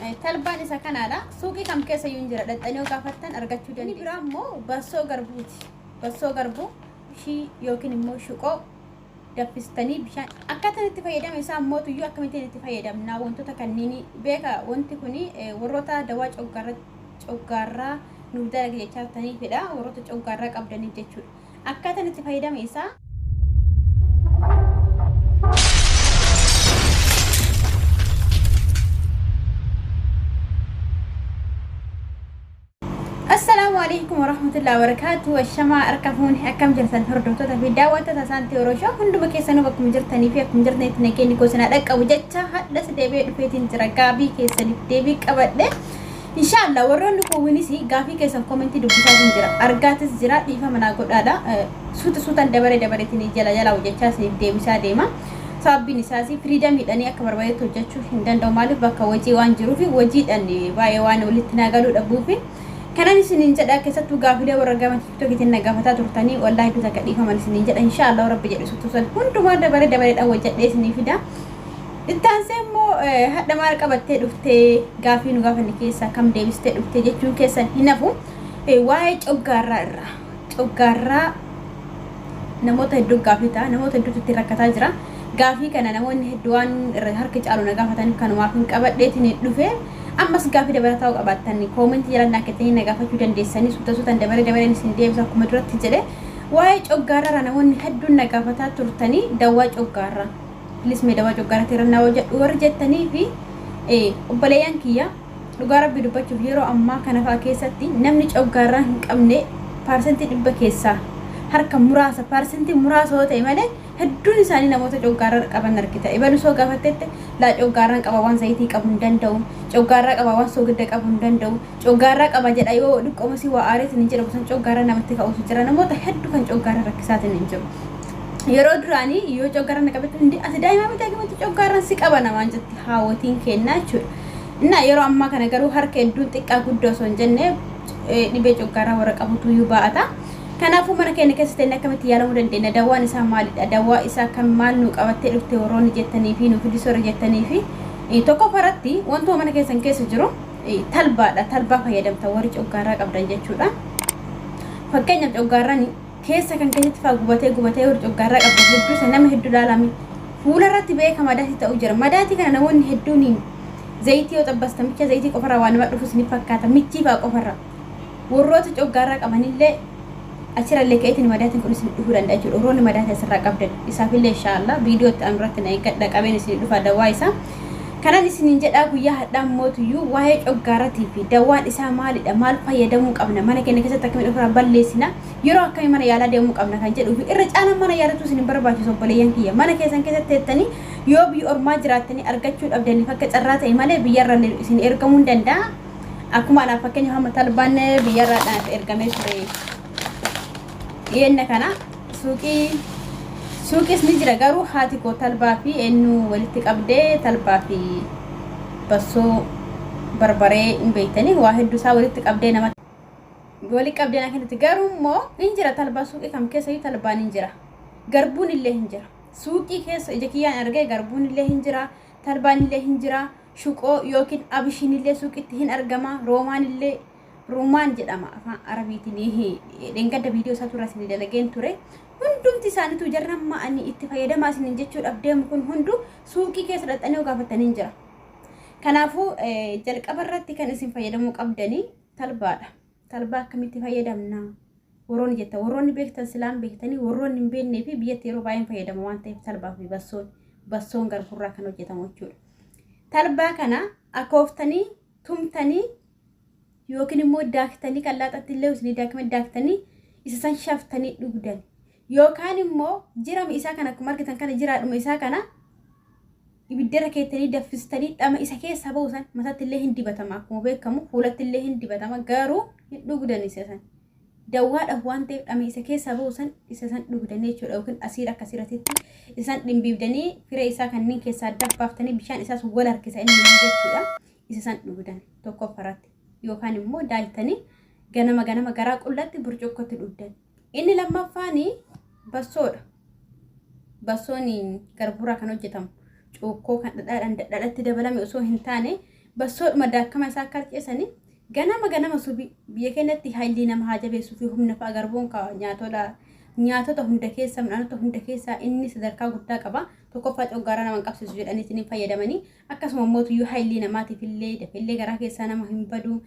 Talbaan isa kanaadha. Suuqii kam keessa iyyuu hin jira. Dhaqxanii yoo gaafattan argachuu dandeessu. Inni biraa immoo bassoo garbuuti. Bassoo garbuu shii yookiin immoo shuqoo daffistanii bishaan akkaataan itti fayyadama isaa immoo tuyyuu akkamittiin itti fayyadamna wantoota kanniini beeka. Wanti kuni warroota dawaa coggaarraa nuuf dalage jechaa turtaniifidha. Warroota coggaarraa qabdaniif jechuudha. Akkaataan itti fayyadama isaa Assalaamu alaikum warahmatullahi wabarakatuh. Ashamaa harka fuuni akkam jirtan hordoftoota fi daawwattoota saantii Oroshoo hunduma keessanuu bakkuma jirtanii fi akkuma jirtanitti nageenyi koo isin haa dhaqqabu jecha hadhas deebi'ee dhufeetiin jira gaabii keessaniif deebii qabadhe. Inshaallah warroonni koowwinis gaafii keessan komentii dubbisaatiin jira argaatis jira dhiifama naa godhaadha. Suuta suutan dabare dabareetiin jala jala hojjechaa isiniif deebisaa deema. Sababbiin isaas firiidamiidhaan akka barbaadetti hojjechuu hin danda'u. Maaliif bakka hojii waan jiruuf hojiidhaan baay'ee waan walitti naa galuu dhabuuf. Kanan isiniin jedha keessattuu gaafilee warra gama tiktookiitiin na gaafataa turtanii wallaahi hedduu takka dhiifaman isiniin jedha. Inshaallah rabbi jedhu suuta suutan hundumaa dabare dabareedhaan hojjedhee isinii fida. Itti aansee immoo hadha maal qabattee dhuftee gaafii nu gaafanne keessaa kam deebistee dhuftee jechuun keessan hin hafu. Waa'ee coggaarraa irraa. Coggaarraa namoota hedduu gaafii ta'a. Namoota hedduutu itti rakkataa jira. Gaafii kana namoonni hedduu waan irra harka caalu na gaafataniif kanumaaf hin qabadheetiin hin dhufe. Ammas gaafii dabalataa qabaattan koomentii jala naa kettanii na gaafachuu dandeessanii suuta suutaan dabaree dabareen isin deebisa akkuma duratti jedhe. Waa'ee coggaarraa namoonni hedduun na gaafataa turtanii dawwaa coggaarraa. Please mee dawaa coggaarratti irra naa hojjedhu warri jettanii fi obboleeyyan kiyya dhugaa rabbii dubbachuuf yeroo ammaa kana fa'a keessatti namni coggaarraa hin qabne 100% keessaa harka muraasa muraasa yoo ta'e malee hedduun isaanii namoota coggaarraa qaban argita. Ebalu soo gaafattetti laa coggaarraan qaba waan zayitii qabu hin danda'u, coggaarraa qaba waan soogidda qabu hin danda'u, coggaarraa qaba jedha yoo dhiqqoomasii waa aareetiin hin jedhamu san coggaarraa namatti ka'uutu jira. Namoota hedduu kan coggaarraa rakkisaatiin hin jiru. Yeroo duraanii yoo coggaarraan na qabetti hundi ati daa'ima miti akkamitti coggaarraan si qaba namaan jetti haawwatiin kennaa jechuudha. Innaa yeroo ammaa kana garuu harka hedduun xiqqaa guddoo osoo hin jenne dhibee coggaarraa warra qabutu iyyuu baa'ata. Kanaafuu mana keenya keessa teennee akkamitti yaalamuu dandeenya? Dawaan isaa maalidha? Dawaa isaa kan maal nu qabattee dhufte warroonni jettanii fi nu fidisoo warri jettanii fi tokkoffaa irratti wantuma mana keessan keessa jiru talbaadha. Talbaa fayyadamta warri coggaarraa qabdan jechuudha. Fakkeenyaaf coggaarraan keessa kan keessatti faa gubatee gubatee warri coggaarraa qabdan hedduu isa nama hedduu ilaalame fuula irratti beeka madaatii ta'uu jira. Madaatii kana namoonni hedduun zayitii yoo xabbastan bicha zayitii qofarraa waan nama dhufus ni fakkaata michii faa qofarraa. Warroota coggaarraa qabanillee achirrallee ka'eetiin madaatiin kun isin dhufuu danda'a jechuudha. Warroonni madaatii asirraa qabdan isaafillee inshaallah viidiyoo itti aanu irratti na eeggadha qabeen isin dhufa dawaa isaa. Kanan isiniin jedhaa guyyaa hadhaa mootuyyuu waa'ee coggaarratii fi dawaan isaa maalidha maal fayyadamuu qabna mana keenya keessatti akkamiin ofirraa balleessina yeroo akkamii mana yaalaa deemuu qabna kan jedhuu fi irra caalaan mana yaalatu isin hin barbaachisu obboleeyyan kiyya mana keessan keessatti teettanii yoo biyya ormaa jiraattanii argachuu dhabdaniif akka carraa ta'e malee biyyarra isin ergamuu hin danda'a. Akkuma anaaf fakkeenyaaf amma talbaan biyyarraa naaf ergamee ture. Dhiyeenya kana suuqii suuqis ni jira garuu haati koo talbaa fi eenyu walitti qabdee talbaa fi bassoo barbaree hin beektanii waa hedduu isaa walitti qabdee nama walitti qabdee naa kenniti garuu immoo hin jira talbaa suuqii kam keessa iyyuu talbaan hin jira garbuun illee hin jira suuqii keessa ija kiyyaan argee garbuun illee hin jira talbaan illee hin jira shuqoo yookiin abishiin illee suuqitti hin argama roomaan illee ruumaan jedhama afaan arabiitiin dheengadda viidiyoo isaa turra isin dalageen ture hundumti isaaniitu jarra amma ani itti fayyadamaa isiniin jechuudhaaf deemu kun hundu suuqii keessa dhaqxanii yoo gaafattanii hin jira. Kanaafuu jalqaba irratti kan isin fayyadamuu qabdanii talbaadha. Talbaa akkamitti fayyadamna? Warroonni jettan warroonni beektan silaan beektanii warroonni hin beeknee fi biyyatti yeroo baay'een fayyadamu waan ta'eef talbaa fi bassoon bassoon garburraa kan hojjetamu jechuudha. Talbaa kana akooftanii tumtanii yookiin immoo daaktanii kan laaxatti illee isinii daakame daaktanii isa san shaftanii dhugdan yookaan immoo jirama isaa kana akkuma argitan kana jiraadhuma isaa kana ibiddarra keettanii daffistanii dhama isa keessaa ba'u san mataatti illee hin dibatama akkuma beekamu fuulatti illee hin dibatama garuu hin dhugdan isa san dawwaadhaaf waan ta'eef dhama isa keessaa ba'u san isa san dhugdanii jechuudha yookiin asiira akka asiiratitti isa san dhimbiibdanii firee isaa kanneen keessaa dabbaaftanii bishaan isaas wal harkisa inni jechuudha isa san dhugdan tokkoffaratti yookaan immoo daaytanii ganama ganama garaa qullatti burcuqqootti dhugdan. Inni lammaffaan bassoodha. Bassoon garbuurraa kan hojjetamu cuukkoo kan dhadhaadhaan dhadhaatti dabalame osoo hin taane Bassoodhuma daakkama isaa akka harceessanii ganama ganama subii biyya keenyatti haylii nama haa jabeessuu fi humna fa'a garbuun nyaatota nyaatota hunda keessa midhaanota hunda keessaa inni sadarkaa guddaa qaba. Tokkoffaa coggaaraa nama hin qabsiisu jedhanii isiniin fayyadamanii akkasuma mootuyyuu haylii namaatiif illee dafeellee garaa keessaa nama hin badu.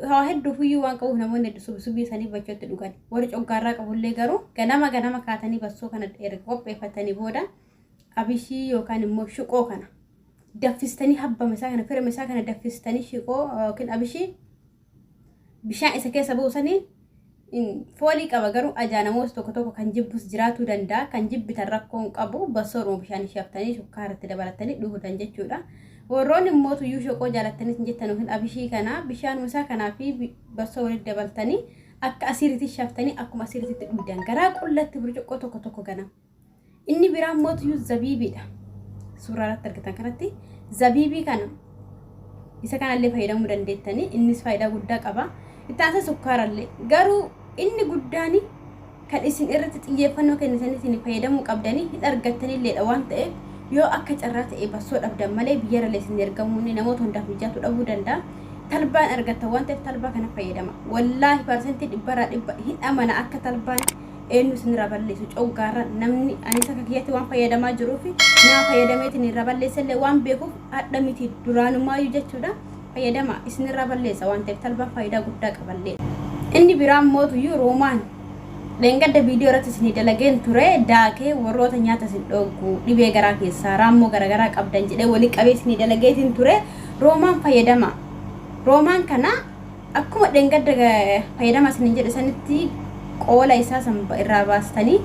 Waa hedduufiyyuu waan qabuuf namoonni hedduu subii subii isaanii bachootti dhugan. Warri coggaarraa qabullee garuu ganama ganama kaatanii bassoo kana erga qopheeffatanii booda abishii yookaan immoo shuqoo kana daffistanii habbama isaa kana firima isaa kana daffistanii shiqoo yookiin abishii bishaan isa keessa buusanii foolii qaba garuu ajaa namoota tokko tokko kan jibbus jiraatuu danda'a kan jibbitan rakkoo hin qabu bassoodhuma bishaan shaftanii shukkaaratti dabalatanii dhugudan jechuudha. Warroonni immoo tuyyuu shoqoo jaalattanii hin jettan yookiin abishii kana bishaan isaa kanaa fi bassoo walitti dabaltanii akka asiiritti shaftanii akkuma asiiritti dhugdan garaa qullatti burcuqqoo tokko tokko ganama. Inni biraa immoo tuyyuu zabiibiidha. Suuraa irratti argitan kanatti zabiibii kana isa kanallee fayyadamuu dandeettanii innis faayidaa guddaa qaba. Itti aansee sukkaarallee garuu inni guddaan kan isin irratti xiyyeeffannoo kennitanii isin fayyadamuu qabdanii hin argattanilleedha waan ta'eef yoo akka carraa ta'e bassoo dhabdan malee biyyarallee isin ergamuun namoota hundaaf mijaatu dhabuu danda'a. Talbaan argattan waan ta'eef talbaa kana fayyadama. Wallaahi 100% hin amana akka talbaan eenyu isinirraa balleessu coggaarra namni anis akka kiyyatti waan fayyadamaa jiruuf naa fayyadameetiin irraa balleessallee waan beekuuf hadha miti duraanumaayyu jechuudha fayyadama isinirraa balleessa waan ta'eef talbaan faayidaa guddaa qaballee. Inni biraan mootuyyuu roomaan dheengadda viidiyoo irratti isinii dalageen ture daakee warroota nyaata isin dhooggu dhibee garaa keessaa raammoo garaagaraa qabdan jedhee walii qabee isinii dalageetiin ture roomaan fayyadama. Roomaan kana Akkuma dheengadda fayyadama isiniin jedhe sanitti qoola isaa san irraa baastanii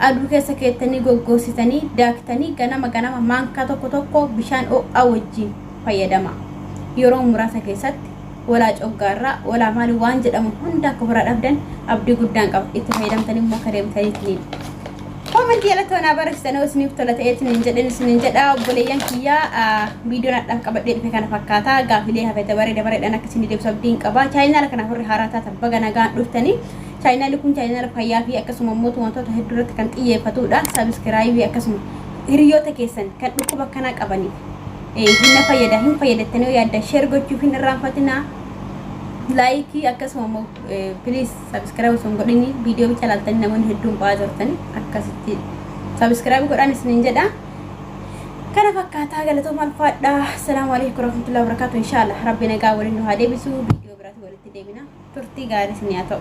aduu keessa keettanii goggogsitanii daaktanii ganama ganama maankaa tokko tokko bishaan ho'aa wajjin fayyadama. Yeroo muraasa keessatti walaa coggaarraa walaa maali waan jedhamu hunda akka ofirraa dhabdan abdii guddaan qaba. Itti fayyadamtanii immoo akka deemtaniitiin Koomentii jalatti waan barreessitan yoo isiniif tola ta'ee isiniin jedhen isiniin jedha obboleeyyan kiyyaa viidiyoon hadhaaf qabadhee dhufe kana fakkaata gaafilee hafe dabaree dabareedhaan akka isinii deebisu abdiin qaba chaayinaala kanaaf warri haaraa taatan baga nagaan dhuftanii chaayinaalli kun chaayinaala fayyaa fi akkasuma immoo wantoota hedduu irratti kan xiyyeeffatudha sabiskiraayibii akkasuma hiriyoota keessan kan dhukkuba akkanaa qabaniif hin na fayyada hin fayyadattanii yoo yaaddan sheer gochuuf hin irraanfatinaa laayikii akkasuma immoo Please subscribe osoo hin godhini viidiyoo bicha laaltanii namoonni hedduun ba'aa jirtani akkasitti subscribe godhaan isiniin jedha. Kana fakkaataa galatooma alfaadha. Assalaamu alaikum warahmatullahi wabarakatuh. Inshallah rabbi nagaa waliin nu haa deebisu. Viidiyoo biraatti walitti deebina. Turtii gaarii isin haa ta'u.